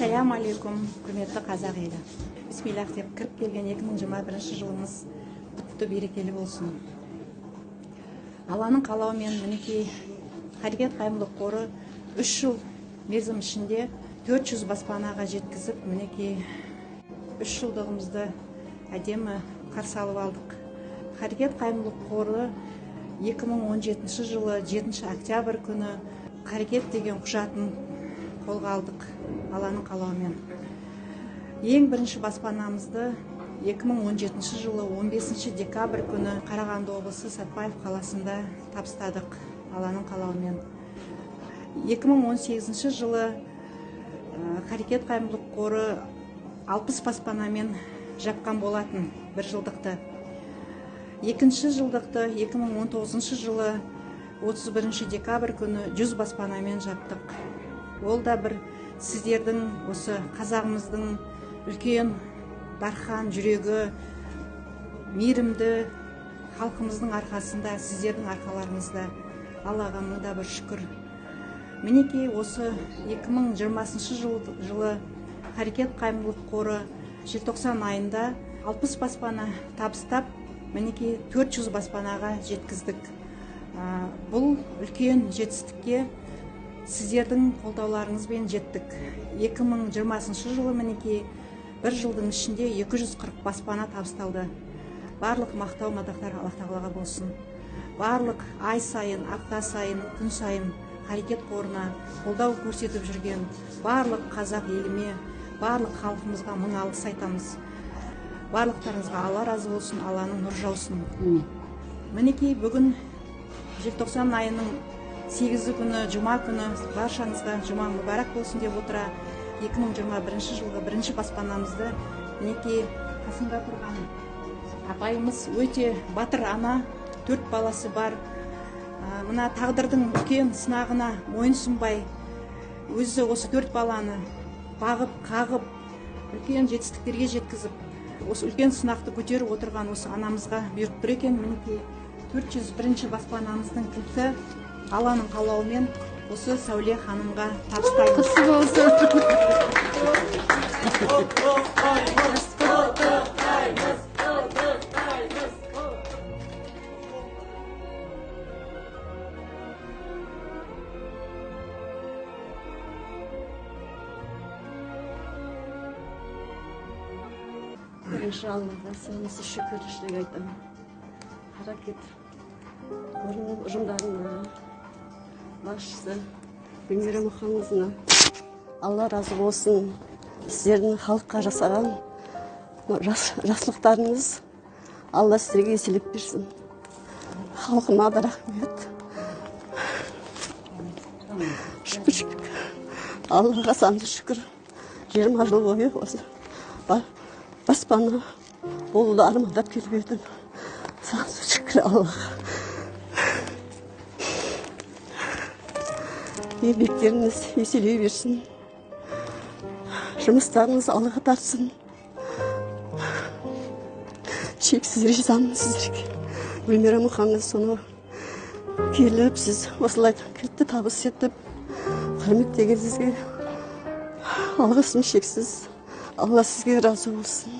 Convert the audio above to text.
Ассаляму алейкум, құрметті қазақ елі. Бисмиллах деп кіріп келген 2021 жылымыз құтты, берекелі болсын. Алланың қалауымен, мінекей, Қарекет қайырымдылық қоры 3 жыл мерзім ішінде 400 баспанаға жеткізіп, мінекей, 3 жылдығымызды әдемі қарсы алып алдық. Қарекет қайырымдылық қоры 2017 жылы 7 октябрь күні Қарекет деген құжатын қолға алдық Алланың қалауымен. Ең бірінші баспанамызды 2017 жылы 15 декабрь күні Қарағанды облысы Сәтпаев қаласында табыстадық Алланың қалауымен. 2018 жылы Қарекет қайырымдылық қоры 60 баспанамен жапқан болатын бір жылдықты. Екінші жылдықты 2019 жылы 31 декабрь күні 100 баспанамен жаптық. Ол да бір сіздердің, осы қазағымыздың үлкен дархан жүрегі, мейірімді халқымыздың арқасында, сіздердің арқаларыңызда, Аллаға мың да бір шүкір. Мінекей, осы 2020 жылы Қарекет қайырымдылық қоры желтоқсан айында 60 баспана табыстап, мінекей, 400 баспанаға жеткіздік. Бұл үлкен жетістікке сіздердің қолдауларыңызбен жеттік. 2020 жылы, мінекей, бір жылдың ішінде 240 баспана табысталды. Барлық мақтау мадақтар Аллах тағалаға болсын. Барлық ай сайын, апта сайын, күн сайын Қарекет қорына қолдау көрсетіп жүрген барлық қазақ еліме, барлық халқымызға мың алғыс айтамыз. Барлықтарыңызға Алла разы болсын, Алланың нұры жаусын. Мінекей, бүгін желтоқсан айының 8 күні, жұма күні, баршаңызға жұма мүбәрак болсын деп отыра, 2021 жылғы бірінші баспанамызды, мінекей, қасымда тұрған апайымыз өте батыр ана, 4 баласы бар. Мына тағдырдың үлкен сынағына мойынсұнбай, өзі осы 4 баланы бағып, қағып, үлкен жетістіктерге жеткізіп, осы үлкен сынақты көтеріп отырған осы анамызға бұйырып тұр екен. Мінекей, 401 баспанамыздың кілті Алланың қалауымен осы Сәуле ханымға табыстаймыз. Құтты болсын. Құттықтаймыз, құттықтаймыз. Бірінші Аллаға сансыз шүкіршілік айтамын. Қарекет қорының ұжымдарына, басшысы Гүлмира Мұханқызына Алла разы болсын. Сіздердің халыққа жасаған жақсылықтарыңыз Алла сіздерге еселеп берсін. Халқыма да рахмет. Шүкіршілік. Аллаға сансыз шүкір. 20 жыл бойы осы баспана болуды армандап келіп едім. Сансыз шүкір Аллаға. Еңбектеріңіз еселей берсін. Жұмыстарыңыз алға тартсын. Шексіз ризамын сіздерге. Гүлмира Мұханқызы, соны келіп, сіз осылай кілтті табыс етіп, құрметтеген сізге алғысым шексіз. Алла сізге разы болсын.